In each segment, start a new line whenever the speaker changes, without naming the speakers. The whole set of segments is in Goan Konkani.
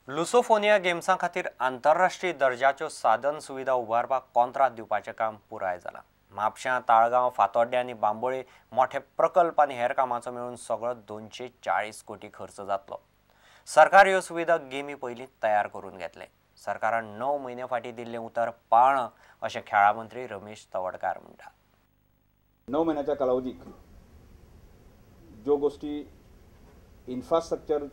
लुसोफोनिया गेम्सां खातीर आंतरराष्ट्रीय दर्जाच्यो साधन सुविधा उबारपाक कॉन्त्रात दिवपाचें काम पुराय जालां. म्हापशां, ताळगांव, फातोड्डें आनी बांबोळे मोठे प्रकल्प आनी हेर कामाचो मेळून सगळो 240 कोटी खर्च जातलो. सरकार ह्यो सुविधा गेमी पयलीं तयार करून घेतले. सरकारान 9 म्हयने फाटीं दिल्लें उतर पाळ्ळां अशें खेळां मंत्री रमेश तवडकार म्हणटा.
9 म्हयन्याच्या कालावधीक ज्यो गोष्टी इन्फ्रास्ट्रक्चर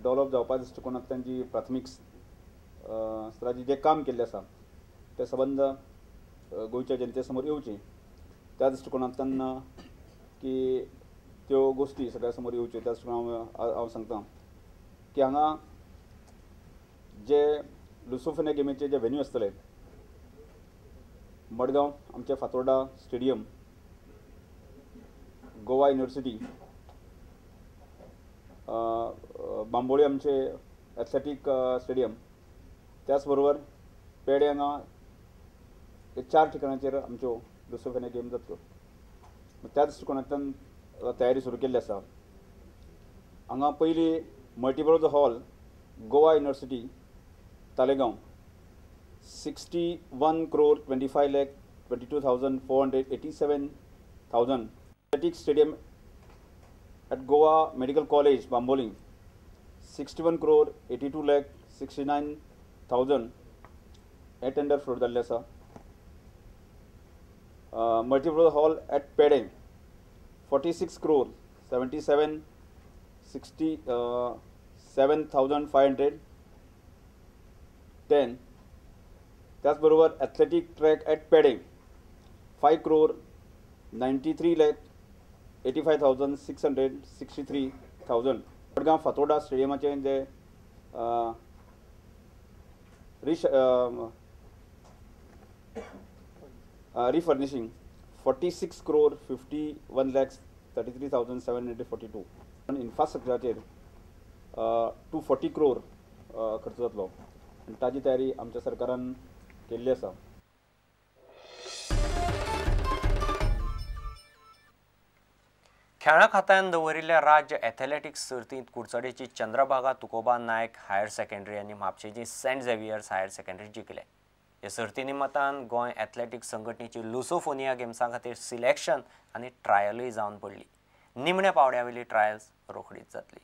डेव्हलप जावपा दृश्टिकोनांतल्यान जी प्राथमीक स्तराचें जें काम केल्लें आसा तें सबंद गोंयच्या जनते समोर येवचें, त्या दृश्टिकोनांतल्यान की त्यो गोष्टी सगळ्या समोर येवच्यो त्या दृश्टिकोनान हांव सांगता की हांगा जे लुसोफोनिया गेमीचे जे व्हेन्यू आसतले मडगांव आमचे फातोर्डा स्टेडियम, गोवा युनिवर्सिटी, बांबोळी आमचे एथलेटीक स्टेडियम, त्याचबरोबर पेडे हांगा 4 ठिकाणाचेर आमच्यो लुसोफोनिया गेम जातल्यो. त्या दृश्टिकोनांतल्यान तयारी सुरू केल्ली आसा. हांगा पयली multipurpose hall Goa university Taleigao 61 crore 25 lakh 22,487,000. Athletic stadium at Goa Medical College, Bambolim, 61 crore 82 lakh 69,000 हे टेंडर फ्लोट जाल्ले आसा. Multipurpose hall at Pedem 46 crore 77 67,510. त्याचबरोबर athletic track at Pedem 5 crore 93 lakh 85,663,000. Madgaon Fatorda स्टेडियमाचें J refurnishing 46 crore 51 lakhs 33,742. इन्फ्रास्ट्रक्चराचेर 240 crore खर्च जातलो आनी ताजी तयारी आमच्या सरकारान केल्ली आसा.
खेळां खात्यान दवरिल्ल्या राज्य एथलेटिक्स सर्तींत कुडचडेची चंद्रभागा तुकोबा नायक हायर सेकंडरी आनी म्हापशेची सेंट झेवियर्स हायर सेकंडरी जिखले. हे सर्ती निमतान गोंय एथलेटिक्स संघटनेची लुसोफोनिया गेम्सां खातीर सिलेक्शन आनी ट्रायलूय जावन पडली. निमण्या पावड्यावेली ट्रायल्स रोखडीच जातली.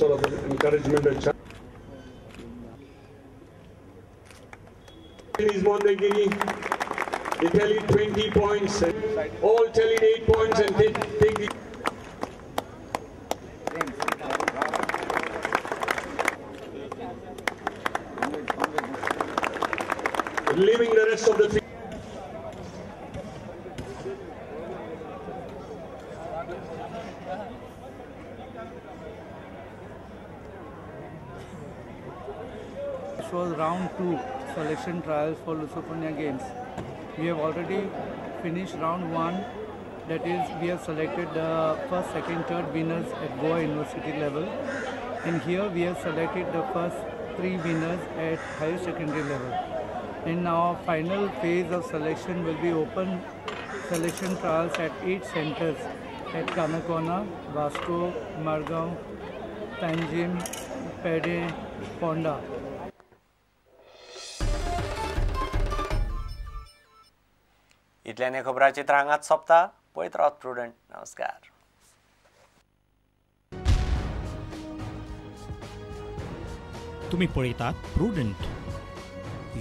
Sort of encouragement and Chinese Mondegiri, they tallied 20 points, all tallied 8 points and take the leaving the rest of the field.
This was round 2 selection trials for Lusofonia Games. We have already finished round 1, that is we have selected the first, second, third winners at Goa University level, and here we have selected the first 3 winners at higher secondary level. And now final phase of selection will be open selection trials at 8 centers at Canacona, Vasco, Margao, Panjim, Pede, Ponda.
इतल्यान खबराचित्र हांगाच सोंपता. पळयत रावत प्रुडंट. नमस्कार.
तुम्ही पळयतात Prudent.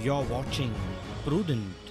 You are watching Prudent.